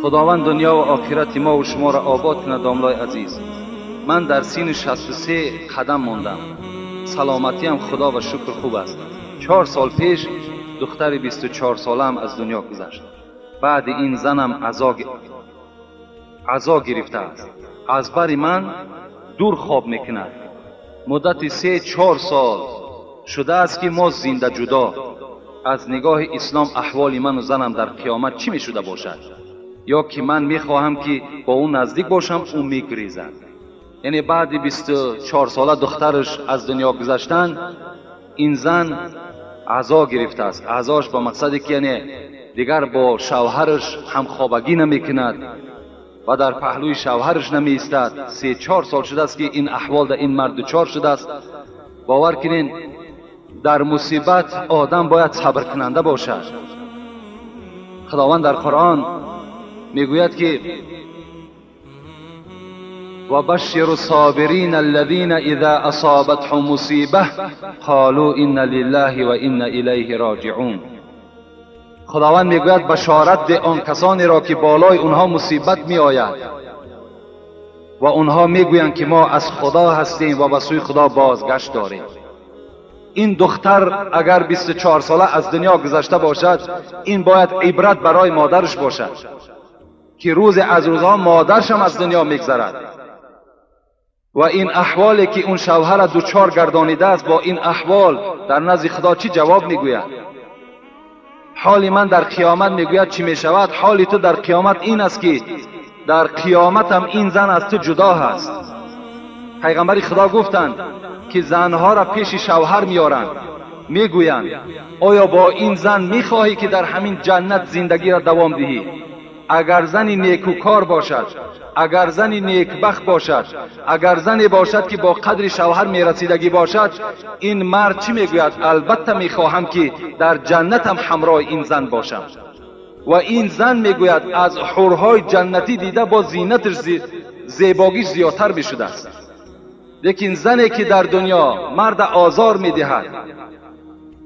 Худованд дунё ва охирати мо ва шуморо обод кунад. Домлои азиз, ман дар синни 63 қадам мондам. Саломатиам худо ва шукр хуб аст. 4 сол пеш духтари 24 солаам аз дунё гузашт. Баъди ин занам азо гирифтааст. Аз бари ман дур хоб мекунад. Муддати 3-4 сол шудааст ки мо зинда ҷудо. Аз нигоҳи ислом аҳволи ману занам дар қиёмат чӣ мешуда бошад? Ё ки ман мехоҳам ки бо ӯ наздик бошам, ӯ мегурезад. Яъне баъди 24 сола духтараш аз дунё гузаштан, ин зан азо гирифтааст. Азош ба мақсаде ки яъне дигар бо шавҳараш ҳамхобагӣ намекунад ва дар паҳлӯи шавҳараш намеистад. 3-4 сол шудааст ки ин аҳвол дар ин мард дучор шудааст. Бовар кунед, дар мусибат одам бояд сабркунанда бошад. Худованд дар Қуръон мегӯяд ки وبشر الصابرين الذين إذا أصابتهم مصيبة قالوا إنا لله وإنا إليه راجعون. خداوند میگوید بشارت ده آن کسانی را که بالای اونها مصیبت می آید و اونها میگویند که ما از خدا هستیم و به سوی خدا بازگشت داریم. این دختر اگر 24 ساله از دنیا گذشته باشد، این باید عبرت برای مادرش باشد که روز از روزها مادرش هم از دنیا میگذرد و این احوالی که اون شوهر دوچار گردانیده است، با این احوال در نزد خدا چی جواب میگوید؟ حال من در قیامت میگوید چی میشود؟ حال تو در قیامت این است که در قیامت هم این زن از تو جدا هست. پیغمبر خدا گفتند که زنها را پیش شوهر میارند، میگویند آیا با این زن میخواهی که در همین جنت زندگی را دوام دهی؟ اگر زنی نیکوکار باشد، اگر زنی نیکبخت باشد، اگر زنی باشد که با قدر شوهر میرسیدگی باشد، این مرد چی میگوید؟ البته میخواهم که در جنتم همراه این زن باشم. و این زن میگوید از حورهای جنتی دیده با زینتش زیباگیش زیادتر میشده است. لیکن زنی که در دنیا مرد آزار میدهد،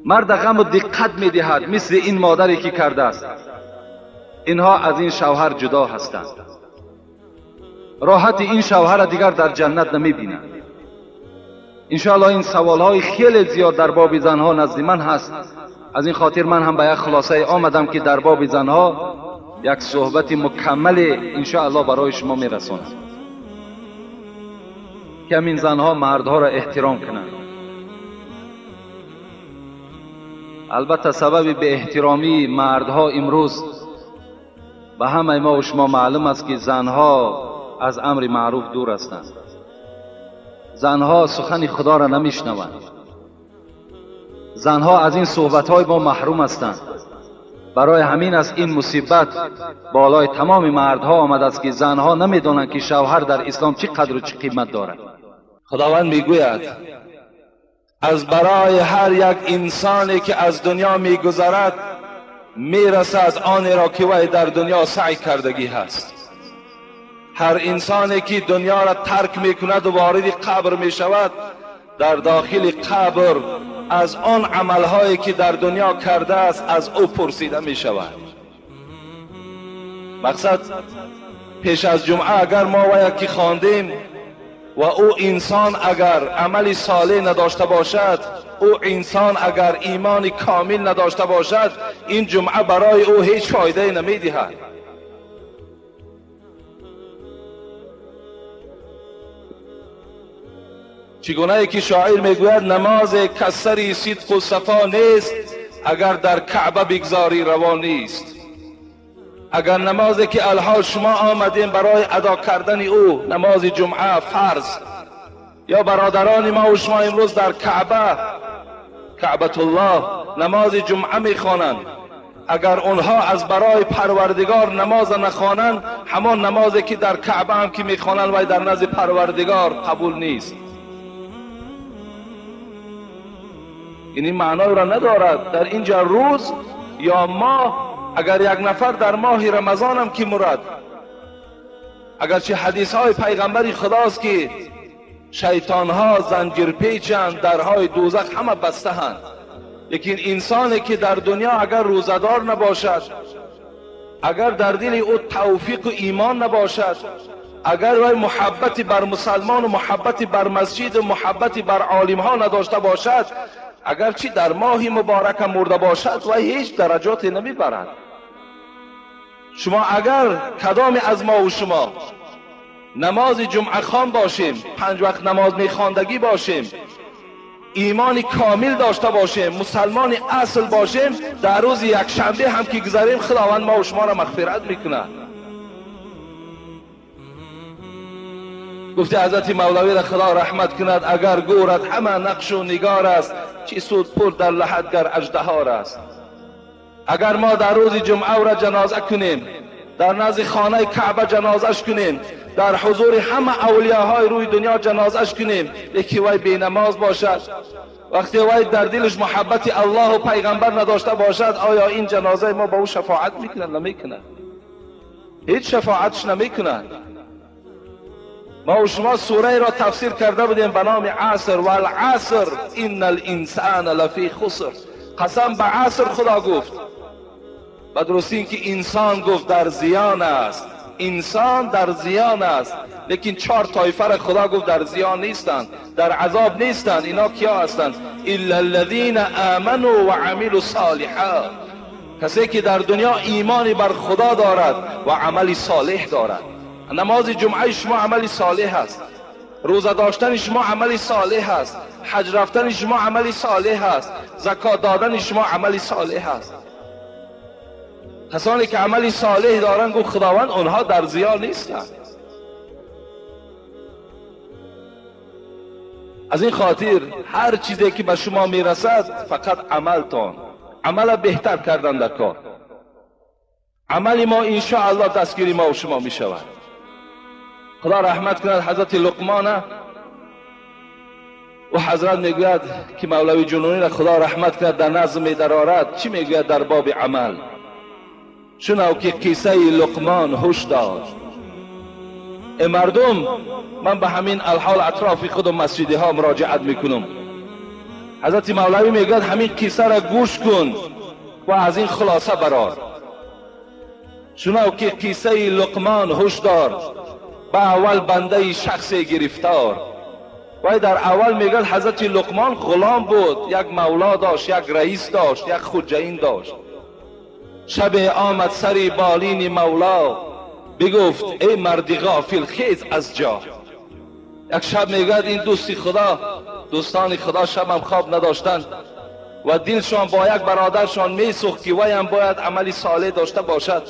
مرد غم و دقت میدهد، مثل این مادری که کرده است، اینها از این شوهر جدا هستند. راحت این شوهر دیگر در جنت نمیبینند. انشاءالله این سوالهای خیلی زیاد در باب زنها نزد من هست. از این خاطر من هم به یک خلاصه آمدم که در باب زنها یک صحبت مکمل انشاءالله برای شما میرسانم که همین زنها مردها را احترام کنند. البته سبب به احترامی مردها امروز به همه ما و شما معلوم است که زنها از امر معروف دور هستند. زنها سخن خدا را نمیشنوند. زنها از این صحبت‌های ما محروم هستند. برای همین است این مصیبت بالای تمام مردها آمده است که زنها نمیدانند که شوهر در اسلام چه قدر و چه قیمت دارد. خداوند میگوید از برای هر یک انسانی که از دنیا میگذرد میرسد آن را که وی در دنیا سعی کردگی هست. هر انسانی که دنیا را ترک میکند و وارد قبر میشود، در داخل قبر از آن عملهایی که در دنیا کرده است از او پرسیده میشود. مقصد پیش از جمعه اگر ما و یکی خواندیم و او انسان اگر عمل صالح نداشته باشد، او انسان اگر ایمان کامل نداشته باشد، این جمعه برای او هیچ فایده نمیدهد. چگونه که شاعر میگوید نماز کسری صدق و صفا نیست، اگر در کعبه بگذاری روا نیست. اگر نمازی که الحال شما آمدیم برای ادا کردن او، نماز جمعه فرض، یا برادران ما و شما امروز در کعبه، کعبة الله، نماز جمعه میخوانند، اگر اونها از برای پروردگار نماز نخوانند، همان نمازی که در کعبه هم که میخوانند و در نزد پروردگار قبول نیست. این معنای را ندارد در اینجا روز یا ماه. اگر یک نفر در ماه رمضان هم که مرد، اگرچه حدیث های پیغمبری خداست که شیطان ها زنجیر پیچند، درهای دوزخ همه بسته هند، لیکن انسانی که در دنیا اگر روزدار نباشد، اگر در دل او توفیق و ایمان نباشد، اگر وی محبتی بر مسلمان و محبتی بر مسجد و محبتی بر عالم ها نداشته باشد، اگر چی در ماه مبارک مرده باشد و هیچ درجاتی نمیبرد. شما اگر کدام از ما و شما نماز جمعه خوان باشیم، 5 وقت نماز میخواندگی باشیم، ایمان کامل داشته باشیم، مسلمان اصل باشیم، در روز یک شنبه هم که گذاریم خداوند ما و شما را مغفرت میکنه. گفتی حضرت مولوی را خدا رحمت کند، اگر گورت همه نقش و نگار است، چی سود پر در لحد گر اژدهار است. اگر ما در روز جمعه را جنازه کنیم، در نزد خانه کعبه جنازش کنیم، در حضور همه اولیاهای روی دنیا جنازش کنیم، یکی وی بی نماز باشد، وقتی وی در دلش محبت الله و پیغمبر نداشته باشد، آیا این جنازه ما با او شفاعت میکنه؟ نمیکنه، هیچ شفاعتش نمیکنه. ما و شما سوره را تفسیر کرده بودیم به نام عصر، والعصر ان الانسان لفی خسر. قسم به عصر خدا گفت، و درستی اینکه انسان گفت در زیان است، انسان در زیان است، لیکن 4 طایفه را خدا گفت در زیان نیستند، در عذاب نیستند. اینا کیا هستند؟ الا الذین آمنوا وعملوا الصالحات، کسی که در دنیا ایمانی بر خدا دارد و عمل صالح دارد. نماز جمعه شما عمل صالح است، روزه داشتن شما عمل صالح است، حج رفتن شما عمل صالح است، زکات دادن شما عمل صالح است. کسانی که عمل صالح دارند گفت خداوند آنها در زیان نیستند. از این خاطر هر چیزی که به شما میرسد فقط عملتان، عمل بهتر کردن در کار، عمل ما انشاءالله دستگیری ما و شما میشود. خدا رحمت کند حضرت لقمان، و حضرت میگوید که مولوی جنونی را خدا رحمت کند در نظم میدرارد، چی میگوید در باب عمل؟ شنو که قصه لقمان هوش داد. ای مردم، من به همین الحال اطراف خود و مسجدی ها مراجعت میکنم. حضرت مولوی میگوید همین قصه را گوش کن و از این خلاصه برار. شنو که قصه لقمان هوش دار، به اول بنده شخص گرفتار. وای در اول میگه حضرت لقمان غلام بود، یک مولا داشت، یک رئیس داشت، یک خودجین داشت. شب آمد سری بالین مولا، بگفت ای مرد غافل خیز از جا. یک شب میگه این دوستی خدا، دوستان خدا شب هم خواب نداشتند و دلشان با یک برادرشان میسوخت که وی هم باید عملی صالح داشته باشد.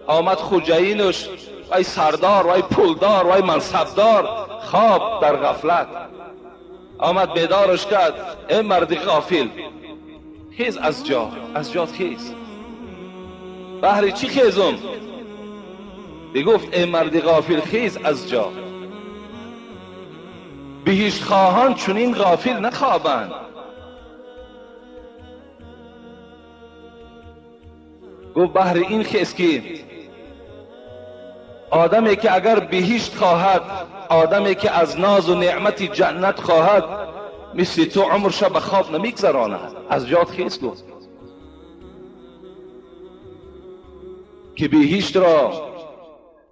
آمد خوجینش، وی سردار، وی پولدار، وی منصبدار، خواب در غفلت. آمد بیدارش کرد، ای مرد غافل خیز از جا، از جا خیز. بهر چی خیزم؟ بگفت ای مرد غافل خیز از جا، بهشت خواهان چنین غافل نخوابند. گفت بهر این خیز که آدمی که اگر بهشت خواهد، آدمی که از ناز و نعمت جنت خواهد، مثل تو عمرش به خواب نمیگذراند. از جات خیز گفت که بهشت را،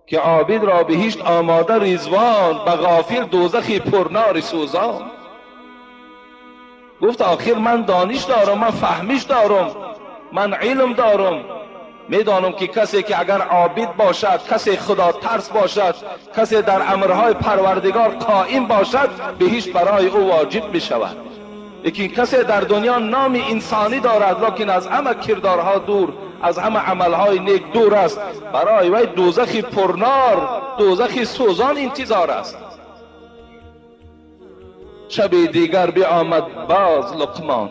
که عابد را بهشت آماده رضوان، به غافل دوزخی پرنار سوزان. گفت آخر من دانش دارم، من فهمش دارم، من علم دارم، میدانم که کسی که اگر عابد باشد، کسی خدا ترس باشد، کسی در امرهای پروردگار قائم باشد، بهشت برای او واجب می شود. لیکن کسی در دنیا نام انسانی دارد لیکن از همه کردارها دور، از همه عملهای نیک دور است، برای وی دوزخ پرنار، دوزخ سوزان انتظار است. شب دیگر بیامد باز لقمان.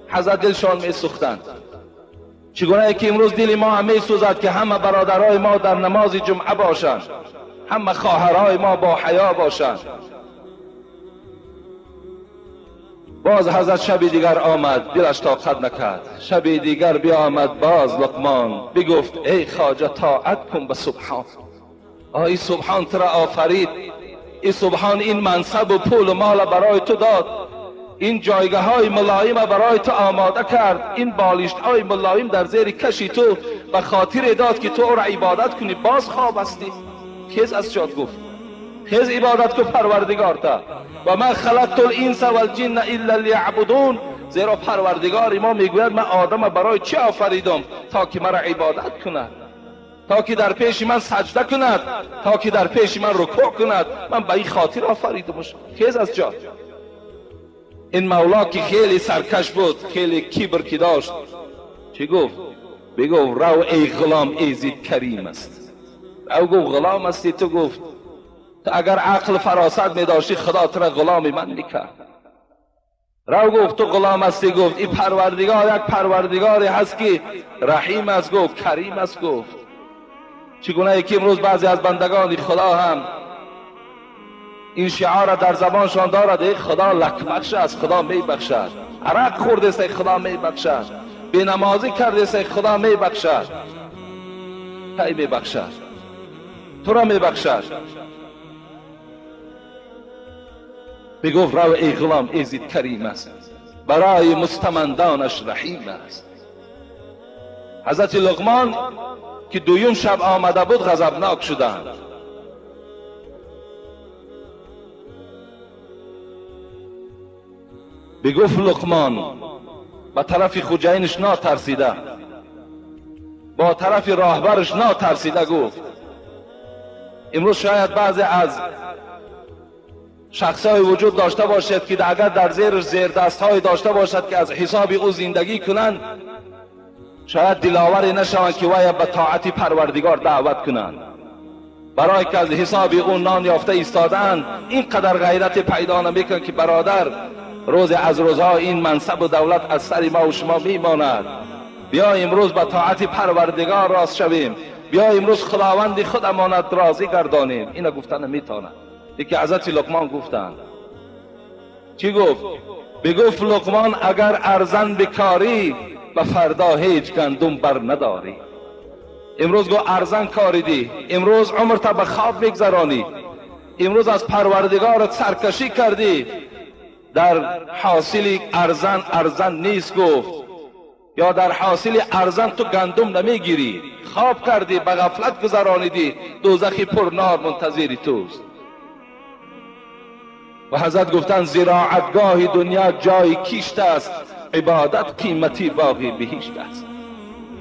حضرت دلشان می سوختند. چگونه که امروز دل ما هم می سوزد که همه برادرای ما در نماز جمعه باشند، همه خواهرای ما با حیا باشند. باز حضرت شب دیگر آمد، دلش طاقت نکرد. شب دیگر بیامد باز لقمان، بگفت ای خواجه طاعت کن به سبحان. آی سبحان تو را آفرید، ای سبحان این منصب و پول و مال برای تو داد، این جایگاه های ملایم برای تو آماده کرد، این بالشت های ملایم در زیر کشی تو به خاطر داد که تو او را عبادت کنی، باز خواب هستی. خیز از جاد گفت، خیز عبادت کن پروردگار تا. و ما خلقت الانس والجن الا لیعبدون. زیرا پروردگار ما میگوید من آدم برای چه آفریدم؟ تا که مرا عبادت کند، تا که در پیش من سجده کند، تا که در پیش من رکوع کند. من به این خاطر آفریدمش. خیز از جا. این مولا که خیلی سرکش بود، خیلی کبر که داشت، چی گفت؟ بگفت رو ای غلام، ایزید کریم است. او گفت غلام هستی تو؟ گفت تو اگر عقل فراست می داشتی خدا تو را غلام من میکرد. رو گفت تو غلام هستی؟ گفت این پروردگار یک پروردگاری هست که رحیم است، گفت کریم است. گفت چگونه که امروز بعضی از بندگان خدا هم این شعار را در زبانشان دارد، ای خدا لک بخش است، خدا می بخشد. عرق خورده است، خدا می بخشد. بینمازی کرده است، خدا می بخشد. کی می بخشد؟ تو را می بخشد. بگفت رو ای غلام، ایزید کریم است، برای مستمندانش رحیم است. حضرت لقمان که دویم شب آمده بود غضبناک شدند. بگفت لقمان به طرف خوجینش ناترسیده، با طرف راهبرش ناترسیده گفت. امروز شاید بعضی از شخصای وجود داشته باشد که اگر در زیرش زیر دستهای داشته باشد که از حساب او زندگی کنند، شاید دلاوری نشوند که وی به طاعت پروردگار دعوت کنند. برای که از حساب او نان یافته ایستادند، اینقدر غیرت پیدا نمیکنند که برادر روز از روزها این منصب و دولت از سر ما و شما میماند. بیا امروز به طاعت پروردگار راست شویم، بیا امروز خداوند خود امانت راضی گردانیم. اینا گفتن نمیتونه. یکی حضرت لقمان گفتند. چی گفت؟ بگفت لقمان اگر ارزن بکاری و فردا هیچ گندم بر نداری. امروز گو ارزن کاریدی، امروز عمر تا به خواب میگذرانی، امروز از پروردگارت سرکشی کردی، در حاصل ارزن ارزن نیست. گفت یا در حاصل ارزن تو گندم نمیگیری، خواب کردی، به غفلت گذرانیدی، دوزخی پرنار منتظری توست. و حضرت گفتند زراعتگاه دنیا جای کیشت است، عبادت قیمتی باقی بهشت است.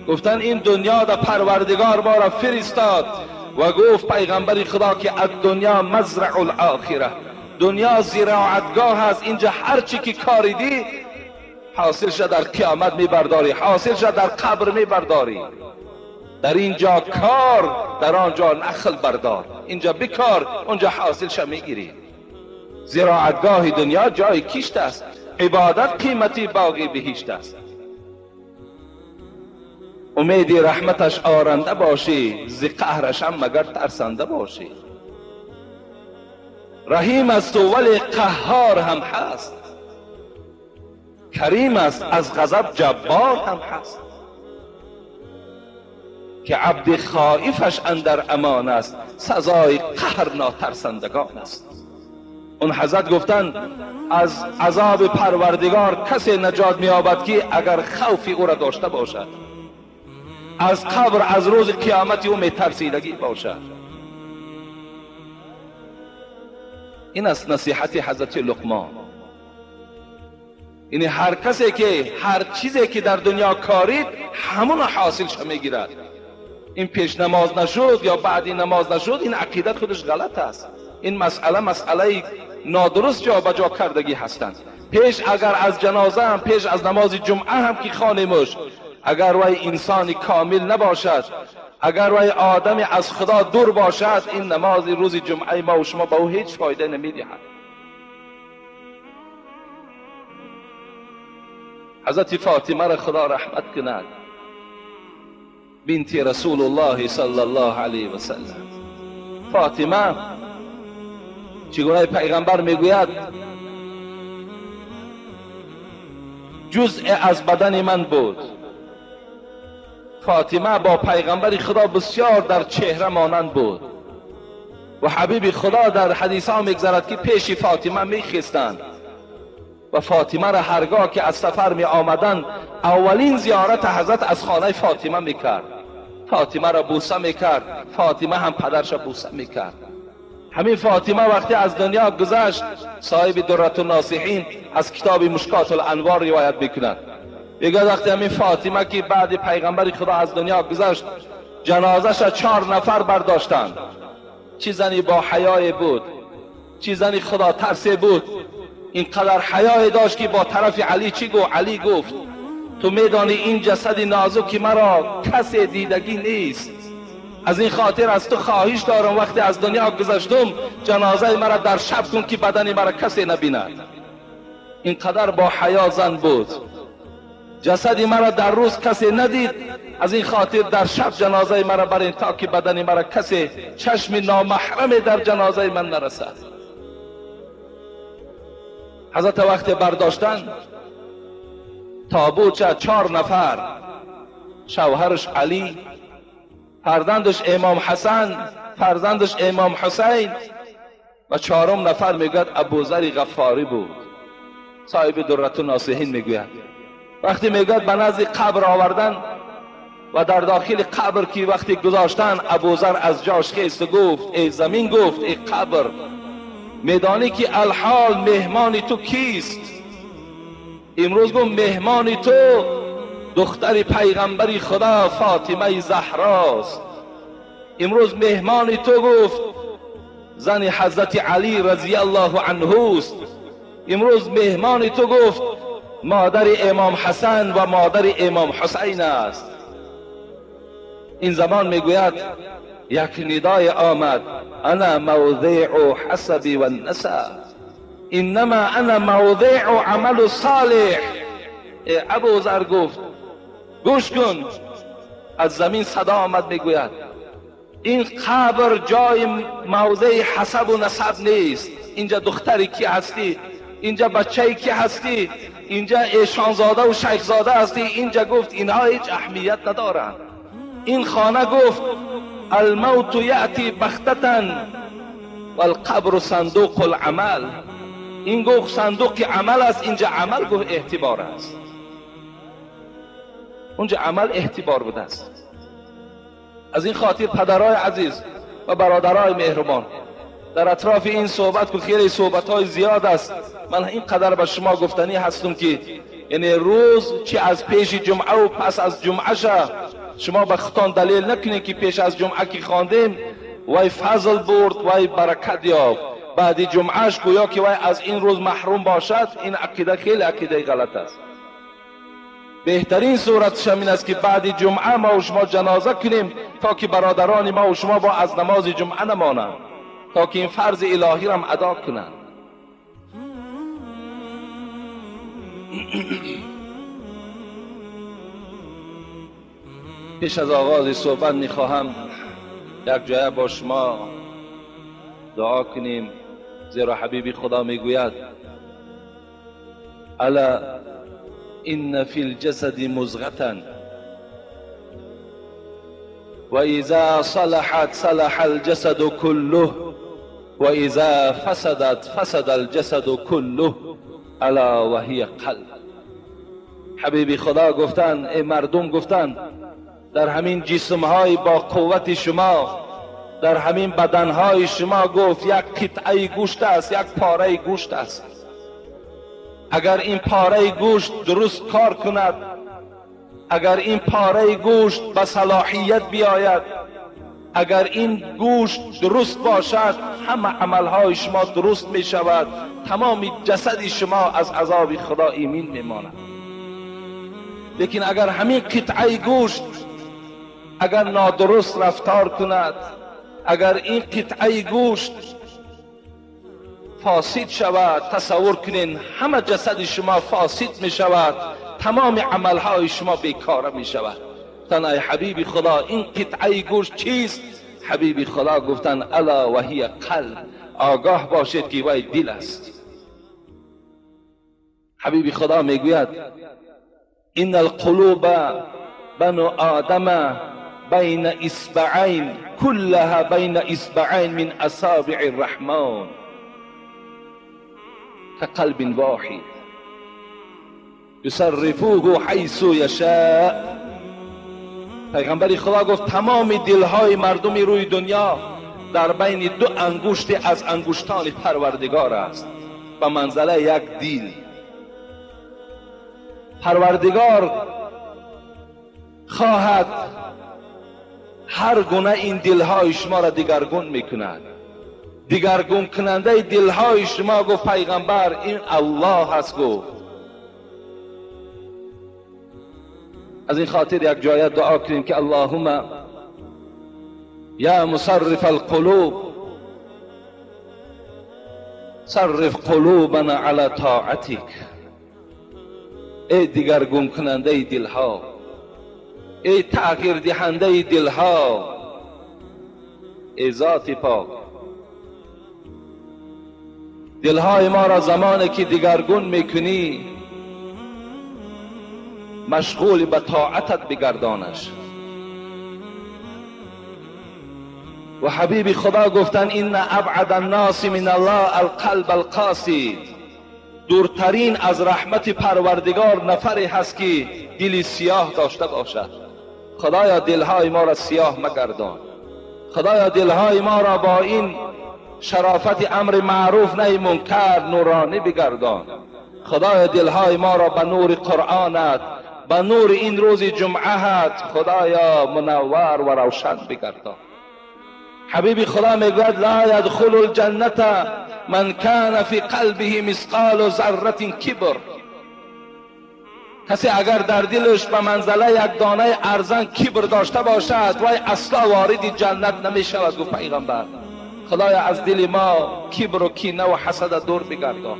گفتند این دنیا در پروردگار ما را فرستاد و گفت پیغمبر خدا که الدنیا مزرع الاخره، دنیا زراعتگاه است، اینجا هر چی که کاریدی حاصل شد در قیامت میبرداری، حاصل شد در قبر میبرداری. در اینجا کار، در آنجا نخل بردار، اینجا بکار، اونجا حاصل شد میگیری. زراعتگاه دنیا جای کشت است، عبادت قیمتی باقی بهشت است. امیدی رحمتش آرنده باشی، ز قهرش هم مگر ترسنده باشی. رحیم است ولی قهار هم هست، کریم است از غضب جبار هم هست. که عبد خائفش اندر امان است، سزای قهر ناترسندگان است. اون حضرت گفتند از عذاب پروردگار کسی نجات می‌یابد که اگر خوف او را داشته باشد، از قبر از روز قیامت او میترسیدگی باشد. این است نصیحت حضرت لقمان. یعنی هر کسی که هر چیزی که در دنیا کارید همون حاصلش میگیرد. این پیش نماز نشد یا بعدی نماز نشد، این عقیدت خودش غلط است. این مسئله مسئله نادرست جا به جا کردگی هستند. پیش اگر از جنازه هم، پیش از نماز جمعه هم که خانیمش، اگر وی انسان کامل نباشد، اگر وی آدم از خدا دور باشد، این نماز روز جمعه ما و شما به او هیچ فایده نمیدهد. حضرت فاطمه را خدا رحمت کند، بنت رسول الله صلی الله علیه و سلم. فاطمه چگونه پیغمبر میگوید جزء از بدن من بود. فاطمه با پیغمبر خدا بسیار در چهره مانند بود و حبیب خدا در حدیث ها میگذرد که پیش فاطمه میخستند و فاطمه را هرگاه که از سفر می آمدند اولین زیارت حضرت از خانه فاطمه میکرد. فاطمه را بوسه میکرد، فاطمه هم پدرش را بوسه میکرد. همین فاطمه وقتی از دنیا گذشت، صاحب درة الناصحین از کتاب مشکات الانوار روایت میکند، میگه وقتی همین فاطمه که بعد پیغمبر خدا از دنیا گذشت، جنازه‌اش 4 نفر برداشتند. چی زنی با حیای بود، چی زنی خدا ترسه بود، اینقدر حیای داشت که با طرف علی چی گفت؟ علی گفت تو میدانی این جسد نازک مرا کسی دیدگی نیست، از این خاطر از تو خواهش دارم وقتی از دنیا گذشتم جنازه مرا در شب کن که بدن مرا کسی نبیند. اینقدر با حیا زن بود، جسد مرا در روز کسی ندید، از این خاطر در شب جنازه مرا برین تا که بدن مرا کسی چشم نامحرم در جنازه من نرسد. حضرت وقت برداشتن تابوت 4 نفر، شوهرش علی، فرزندش امام حسن، فرزندش امام حسین و 4 نفر میگوید ابوذر غفاری بود. صاحب درة الناصحین میگوید وقتی میگوید به نزد قبر آوردن و در داخل قبر که وقتی گذاشتن، ابوذر از جاش خیست و گفت ای زمین، گفت ای قبر، میدانی که الحال مهمان تو کیست؟ امروز گفت مهمان تو دختر پیغمبری خدا فاطمه زهراست. امروز مهمان تو گفت زن حضرت علی رضی الله عنه است. امروز مهمان تو گفت مادر امام حسن و مادر امام حسین است. این زمان میگوید یک ندای آمد، انا موضع حسبی و النسب، انما انا موضع عمل صالح. ابوذر گفت گوش کن، از زمین صدا آمد میگوید این قبر جای موضع حسب و نسب نیست. اینجا دختری کی هستی، اینجا بچه کی هستی، اینجا ایشانزاده و شیخزاده هستی. اینجا گفت اینها هیچ اهمیت ندارند. این خانه گفت الموت یأتی بغتة والقبر صندوق العمل. این گفت صندوق عمل است، اینجا عمل گفت اعتبار است، اونجا عمل اعتبار بوده است. از این خاطر پدرای عزیز و برادرای مهربان، در اطراف این صحبت که خیلی صحبت‌های زیاد است، من اینقدر به شما گفتنی هستم که یعنی روز چی از پیش جمعه و پس از جمعه شه، شما به خودتان دلیل نکنید که پیش از جمعه که خواندیم وای فضل برد وای برکت یافت، بعد جمعهش گویا که وای از این روز محروم باشد. این عقیده خیلی عقیده غلط است. بهترین صورتش این است که بعد جمعه ما و شما جنازه کنیم تا که برادران ما و شما با از نماز جمعه نمانند، تا که این فرض الهی را ادا کنند. پیش از آغاز صحبت میخواهم یک جای با شما دعا کنیم، زیرا حبیبی خدا میگوید الا ان فی الجسد مضغة و اذا صلحت صلح الجسد كله و اذا فسدت فسد الجسد كله الا وهي قلب. حبیبی خدا گفتن ای مردم، گفتن در همین جسمهای با قوت شما، در همین بدنهای شما، گفت یک قطعه گوشت است، یک پاره گوشت است. اگر این پاره گوشت درست کار کند، اگر این پاره گوشت به صلاحیت بیاید، اگر این گوشت درست باشد، همه عملهای شما درست می شود، تمام جسد شما از عذاب خدا ایمن می ماند. لیکن اگر همین قطعه گوشت اگر نادرست رفتار کند، اگر این قطعه گوشت فاسد شود، تصور کنین همه جسد شما فاسد می شود، تمام عملهای شما بیکاره می شود. گفتن ای حبیب خدا این قطعه گوشت چیست؟ حبیب خدا گفتن الا وهی قلب، آگاه باشید که وی دل است. حبیب خدا میگوید ان القلوب بنو آدم بین اصبعین كلها بین اصبعین من اصابع الرحمن كقلب واحد يصرفوه حيث يشاء. پیغمبر خدا گفت تمام دلهای مردم روی دنیا در بین دو انگشت از انگشتان پروردگار است، به منزله یک دیل. پروردگار خواهد هر گونه این دلهای شما را دیگرگون میکند. دیگرگون کننده دلهای شما، گفت پیغمبر، این الله هست. گفت از این خاطر یک جایه دعا کنیم که اللهم یا مصرف القلوب صرف قلوبنا علی طاعتک. ای دیگرگون کننده دلها، ای تغییر دهنده دلها، ای ذات پاک، دلهای ما را زمانی که دیگرگون میکنی مشغول به طاعتت بگردانش. و حبیب خدا گفتن این ابعد الناس من الله القلب القاسی، دورترین از رحمت پروردگار نفری هست که دل سیاه داشته باشد. خدایا دلهای ما را سیاه مگردان. خدایا دلهای ما را با این شرافت امر معروف نهی منکر نورانی بگردان. خدایا دلهای ما را به نور قرآنت، به نور این روز جمعهت خدایا منور و روشن بگردان. حبیب خدا میگوید لا یدخل الجنة من کان فی قلبه مثقال ذره کبر. کسی اگر در دلش به منزله یک دانه ارزن کبر داشته باشد وای اصلا وارد جنت نمی شود. گفت پیغمبر خدایا از دل ما کبر و کینه و حسد دور بگردان.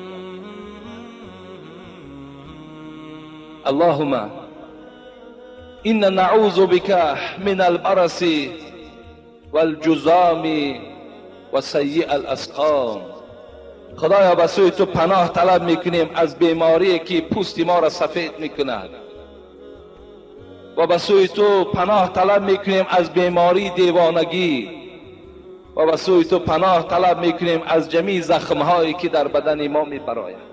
اللهم انا نعوذ بك من البرص والجزام و سیء الاسقام. خدایا به سوی تو پناه طلب میکنیم از بیماری که پوست ما را سفید میکند، و به سوی تو پناه طلب میکنیم از بیماری دیوانگی، و به سوی تو پناه طلب میکنیم از جمیع زخمهایی که در بدن ما میبراید.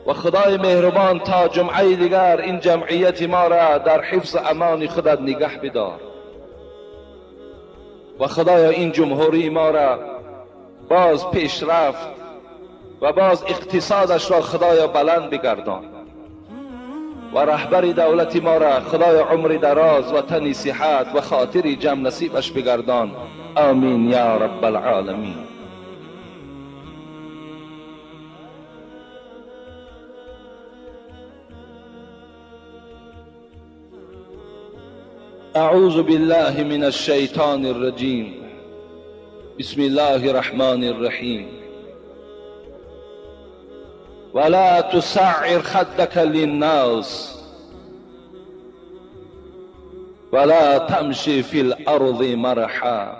و خدای مهربان تا جمعه دیگر این جمعیت ما را در حفظ امان خودت نگه بدار. و خدایا این جمهوری ما را باز پیشرفت و باز اقتصادش را خدایا بلند بگردان. و رهبر دولت ما را خدایا عمر دراز و تن صحت و خاطر جمع نصیبش بگردان. آمین یا رب العالمین. اعوذ بالله من الشیطان الرجیم. بسم الله الرحمن الرحیم. ولا تسعر خدك للناس ولا تمشي في الأرض مرحا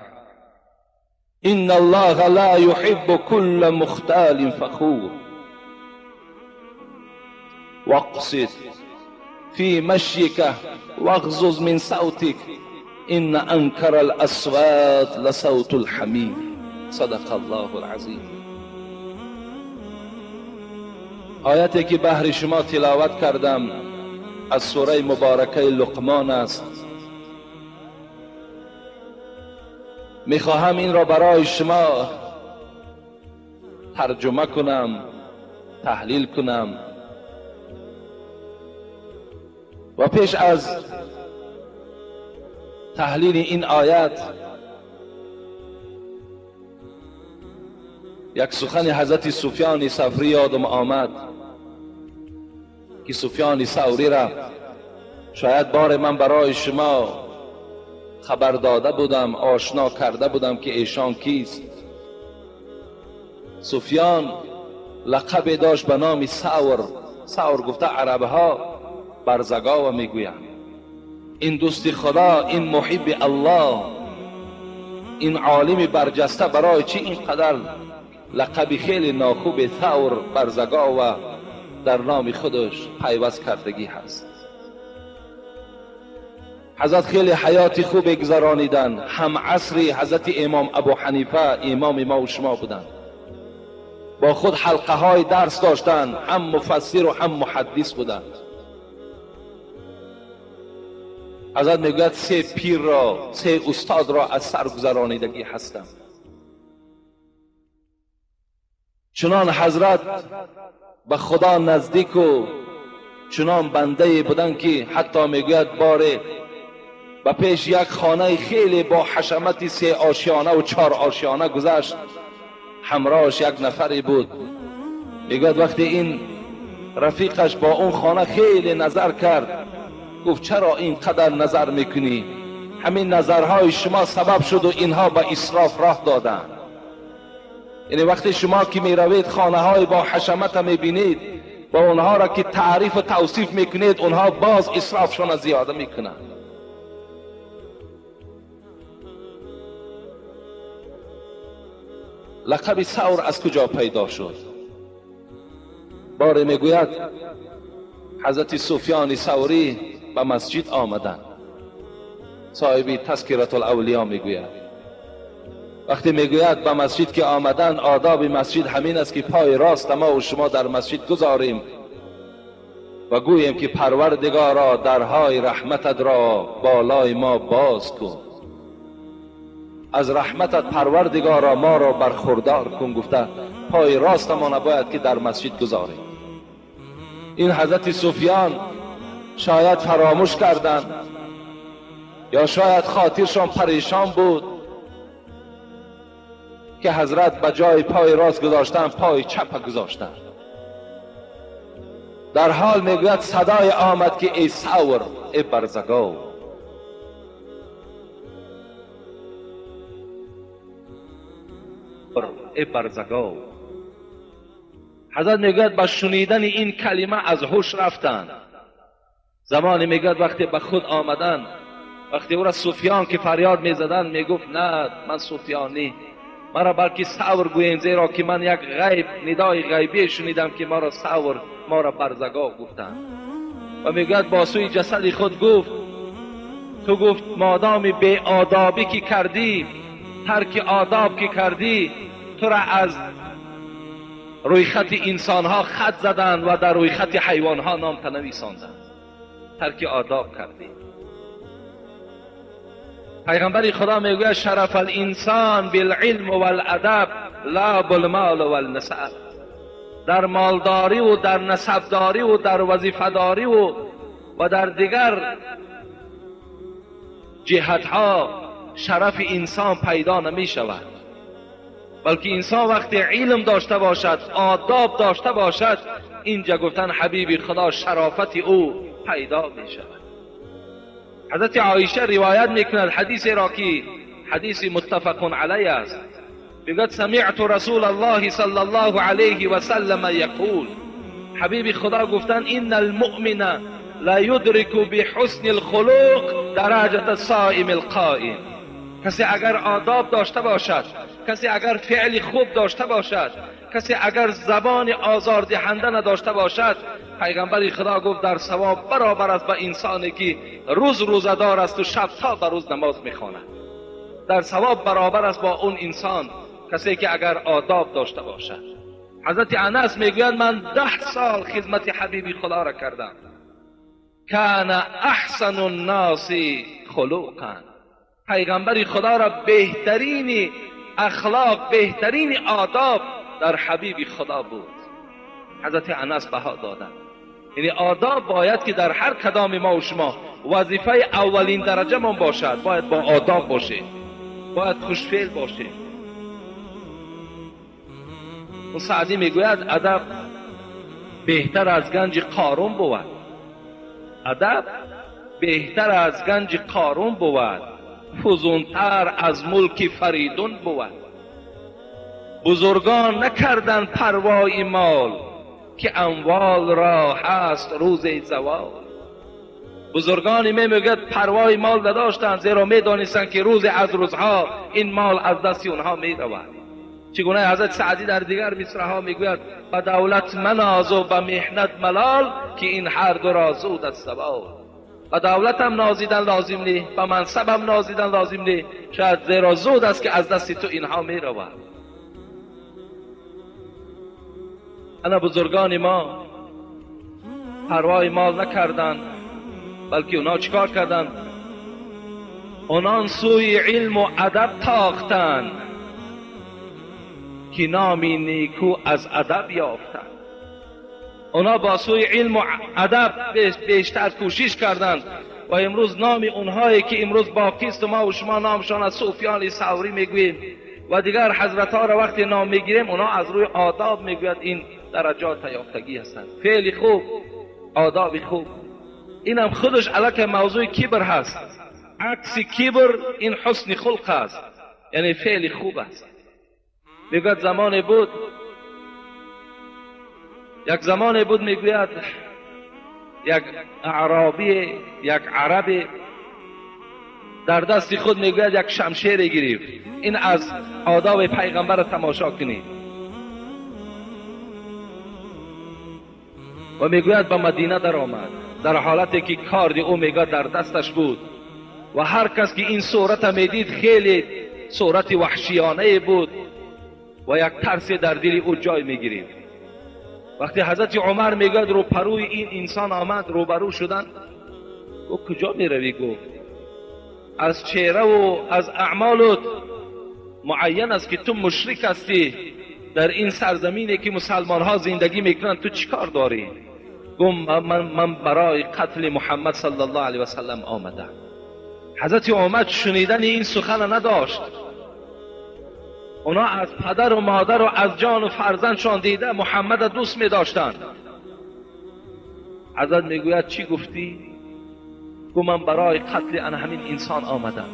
إن الله لا يحب كل مختال فخور. واقصد في مشيك واغضض من صوتك إن أنكر الأصوات لصوت الحمير. صدق الله العظیم. آیتی که بهر شما تلاوت کردم از سوره مبارکه لقمان است. میخواهم این را برای شما ترجمه کنم، تحلیل کنم. و پیش از تحلیل این آیت یک سخن حضرت سفیان ثوری یادم آمد که سفیان ثوری را شاید بار من برای شما خبر داده بودم، آشنا کرده بودم که ایشان کیست. سفیان لقب داشت به نام ثور. ثور گفته عربها برزگاوه میگویند. این دوست خدا، این محب الله، این عالم برجسته برای چی اینقدر لقب خیلی ناخوب ثور برزگاوه در نام خودش پیوست کردگی هست. حضرت خیلی حیات خوب گذرانیدن. هم عصری حضرت امام ابو حنیفه امام ما و شما بودند. با خود حلقه های درس داشتند، هم مفسر و هم محدث بودند. حضرت میگوید سه پیر را، سه استاد را از سر گذرانیدگی هستم. چنان حضرت به خدا نزدیک و چنان بنده بودن که حتی میگوید باره به پیش یک خانه خیلی با حشمت 3 آشیانه و 4 آشیانه گذشت، همراهش یک نفری بود. میگوید وقتی این رفیقش با اون خانه خیلی نظر کرد، گفت چرا اینقدر نظر میکنی؟ همین نظرهای شما سبب شد و اینها به اسراف راه دادن. یعنی وقتی شما که میروید خانه های با حشمت میبینید و اونها را که تعریف و توصیف میکنید، اونها باز اسرافشان زیاده میکنند. لقب ثور از کجا پیدا شد؟ باره میگوید حضرت سفیان ثوری به مسجد آمدند. صاحب تذکرة الاولیا میگوید وقتی میگوید به مسجد که آمدن، آداب مسجد همین است که پای راست ما و شما در مسجد گذاریم و گوییم که پروردگارا درهای رحمتت را بالای ما باز کن، از رحمتت پروردگارا ما را برخوردار کن. گفته پای راست ما نباید که در مسجد گذاریم. این حضرت سفیان شاید فراموش کردند یا شاید خاطرشان پریشان بود که حضرت به جای پای راست گذاشتن پای چپ گذاشتن. در حال میگوید صدای آمد که ای ثور، ای برزگاو. ای برزگاو. حضرت میگوید با شنیدن این کلمه از هوش رفتند. زمانی میگوید وقتی به خود آمدن، وقتی او را سفیان که فریاد میزدن، میگفت نه من سفیانی، مرا بلکه ثور گوییم، زیرا که من یک غیب، ندای غیبی شنیدم که مرا ثور، ما را برزگاو گفتند. و میگوید با سوی جسد خود گفت تو، گفت مادام بی آدابی که کردی، ترک آداب که کردی، تو را از روی خط انسانها خط زدند و در روی خط حیوانها نام تنویساندند. ترک آداب کردی. پیغمبر خدا میگوید شرف الانسان بالعلم والادب لا بالمال والنسب. در مالداری و در نسبداری و در وظیفه‌داری و در دیگر جهتها شرف انسان پیدا نمی شود، بلکه انسان وقتی علم داشته باشد، آداب داشته باشد، اینجا گفتن حبیب خدا شرافت او پیدا می شود. حضرت عایشه روایت میکند حدیث را که حدیث متفق علیه است. میگوید سمعت رسول الله صلی الله علیه و سلم یقول، حبیب خدا گفتن ان المؤمن لا یدرک بحسن الخلق درجة الصائم القائم. کسی اگر آداب داشته باشد، کسی اگر فعل خوب داشته باشد، کسی اگر زبان آزاردهنده نداشته باشد، پیغمبر خدا گفت در ثواب برابر است با انسانی که روز روزه‌دار است و شب تا به روز نماز میخواند. در ثواب برابر است با اون انسان کسی که اگر آداب داشته باشد. حضرت انس میگوید من 10 سال خدمت حبیب خدا را کردم. کان احسن الناس خلقا. پیغمبر خدا را بهترین اخلاق، بهترین آداب در حبیب خدا بود. حضرت انس بها دادن. یعنی آداب باید که در هر کدام ما و شما وظیفه اولین درجه من باشد. باید با آداب باشه، باید خوشفعل باشه. اون سعدی میگوید ادب بهتر از گنج قارون بود. ادب بهتر از گنج قارون بود، فزونتر از ملک فریدون بود. بزرگان نکردن پروای مال، که اموال را هست روز زوال. بزرگانی میگوید پروای مال نداشتند، زیرا میدانستند که روز از روزها این مال از دست اونها میرود. چگونه حضرت سعدی در دیگر مصرع‌ها میگوید به دولت مناز و به محنت ملال، که این هر دو را زود از زوال. به دولتم نازیدن لازم نی، به منصبم نازیدن لازم نی، شاید زیرا زود است که از دست تو اینها میرود. انا بزرگان ما پروای مال نکردند، بلکه اونا چیکار کردند؟ آنان سوی علم و ادب تاختند که نامی نیکو از ادب یافتند. اونا با سوی علم و ادب بیشتر کوشش کردند و امروز نام اونهایی که امروز باقی است ما و شما نامشان از سفیان ثوری میگوییم و دیگر حضرت ها را وقتی نام میگیریم، اونا از روی آداب میگوید این درجات یافتگی هستند. فعل خوب، آداب خوب، اینم خودش علاکه موضوع کبر هست. عکس کبر این حسن خلق است، یعنی فعل خوب است. میگوید زمان بود، یک زمان بود، میگوید یک اعرابی، یک عرب در دست خود میگوید یک شمشیر گرفت. این از آداب پیغمبر تماشا کنید. و میگوید به مدینه در آمد در حالتی که کارد او میگوید در دستش بود و هر کس که این صورت میدید خیلی صورت وحشیانه بود و یک ترس در دل او جای میگیرید. وقتی حضرت عمر میگوید روپروی این انسان آمد، روبرو شدن، گفت کجا میروی؟ گفت از چهره و از اعمالت معین است که تو مشرک هستی، در این سرزمینی که مسلمان ها زندگی میکنند تو چیکار داری؟ گفت من برای قتل محمد صلی الله علیه و سلم آمدم. حضرت عمر شنیدن این سخن نداشت. اونا از پدر و مادر و از جان و فرزندشان دیده محمد دوست می داشتند. حضرت میگوید چی گفتی؟ گفت من برای قتل ان همین انسان آمدم.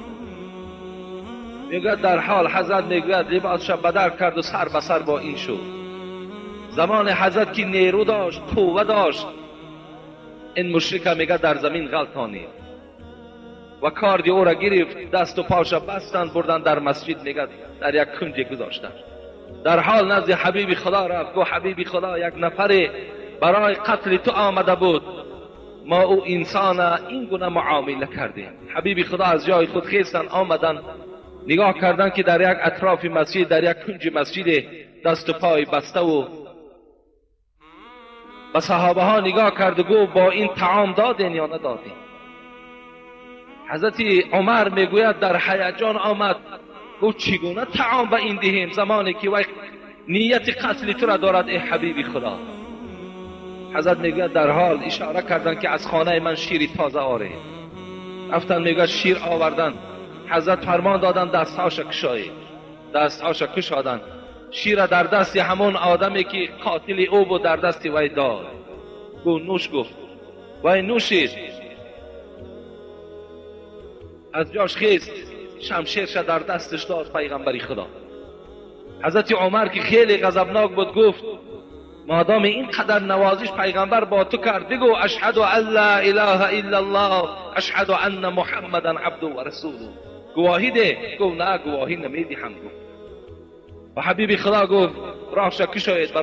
میگوید در حال حضرت میگوید لباسش بدر کرد و سر به سر با این شد. زمان حضرت که نیرو داشت، قوه داشت، این مشرک میگه در زمین غلطانید و کارد او را گرفت، دست و پاش بستند، بردن در مسجد، میگه در یک کنج گذاشتند. در حال نزد حبیب خدا رفت، گفت حبیب خدا یک نفر برای قتل تو آمده بود، ما او انسان این گونه معامله کردیم. حبیب خدا از جای خود خیستن آمدن، نگاه کردن که در یک اطراف مسجد، در یک کنج مسجد دست و پای بسته و به صحابه ها نگاه کرد و گفت با این طعام دادین یا ندادین؟ حضرت عمر میگوید در هیجان آمد، گفت چگونه طعام به این دهیم زمانی که وی نیت قتل تو را دارد ای حبیب خدا؟ حضرت میگوید در حال اشاره کردن که از خانه من شیر تازه آره. رفتن میگوید شیر آوردن. حضرت فرمان دادن دستهاش کشایید. دستهاش کشادن، شیر در دست همون آدمی که قاتل او بود در دست وی داد. گفت نوش، گفت وی نوشید. از جاش خیست، شمشیرش در دستش داد پیغمبری خدا. حضرت عمر که خیلی غضبناک بود گفت مادام این قدر نوازش پیغمبر با تو کرد، بگو اشهد ان لا اله الا الله اشهد ان محمدا عبده و رسوله، گواهی ده. گفت نه گواهی نمیدهم. گفت و حبیب خدا گفت راهش کشاید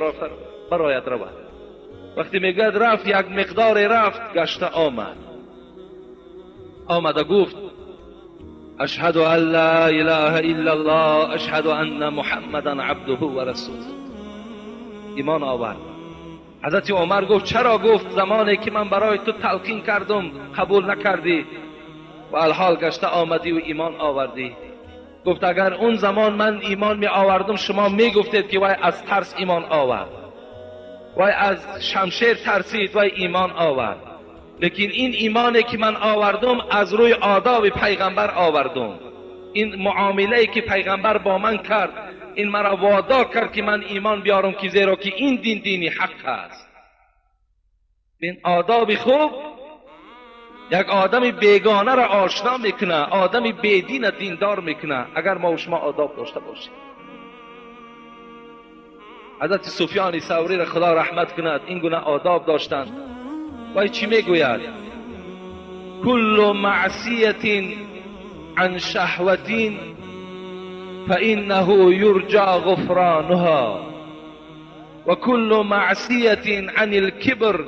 برایت رود. وقتی میگوید رفت، یک مقدار رفت، گشته آمد، آمده گفت اشهد ان لا اله الا الله اشهد ان محمدا عبده و رسوله. ایمان آورد. حضرت عمر گفت چرا؟ گفت زمانی که من برای تو تلقین کردم قبول نکردی و الحال گشته آمدی و ایمان آوردی. گفت اگر اون زمان من ایمان می آوردم شما می گفتید که وای از ترس ایمان آورد، وای از شمشیر ترسید، وای ایمان آورد. لیکن این ایمانی که من آوردم از روی آداب پیغمبر آوردم. این معامله که پیغمبر با من کرد این مرا وادار کرد که من ایمان بیارم، که زیرا که این دین دینی حق است. این آداب خوب یک آدم بیگانه را آشنا میکنه، آدم بیدین دیندار میکنه اگر ما و شما آداب داشته باشیم. حضرت سفیان ثوری را خدا رحمت کند این گونه آداب داشتند. وای چی میگوید؟ کل معصیت عن شهوت فإنه يرجى غفرانها وكل معصية عن الكبر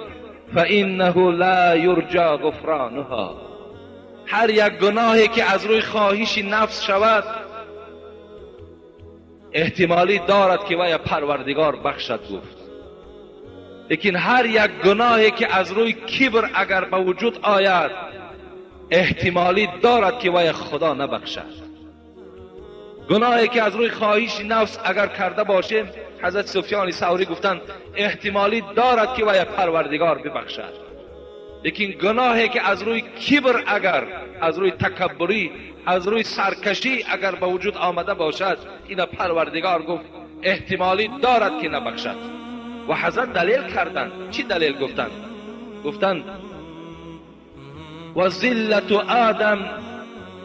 فإنه لا يرجى غفرانها. هر یک گناهی که از روی خواهش نفس شود احتمالی دارد که وی پروردگار بخشد گفت، لیکن هر یک گناهی که از روی کبر اگر به وجود آید احتمالی دارد که وی خدا نبخشد. گناهی که از روی خواهش نفس اگر کرده باشیم، حضرت سفیان ثوری گفتند احتمالی دارد که وی پروردگار ببخشد. لیکن گناهی که از روی کبر، اگر از روی تکبری، از روی سرکشی اگر به وجود آمده باشد، این پروردگار گفت احتمالی دارد که نبخشد. و حضرت دلیل کردند. چی دلیل گفتند؟ گفتند و ذلت آدم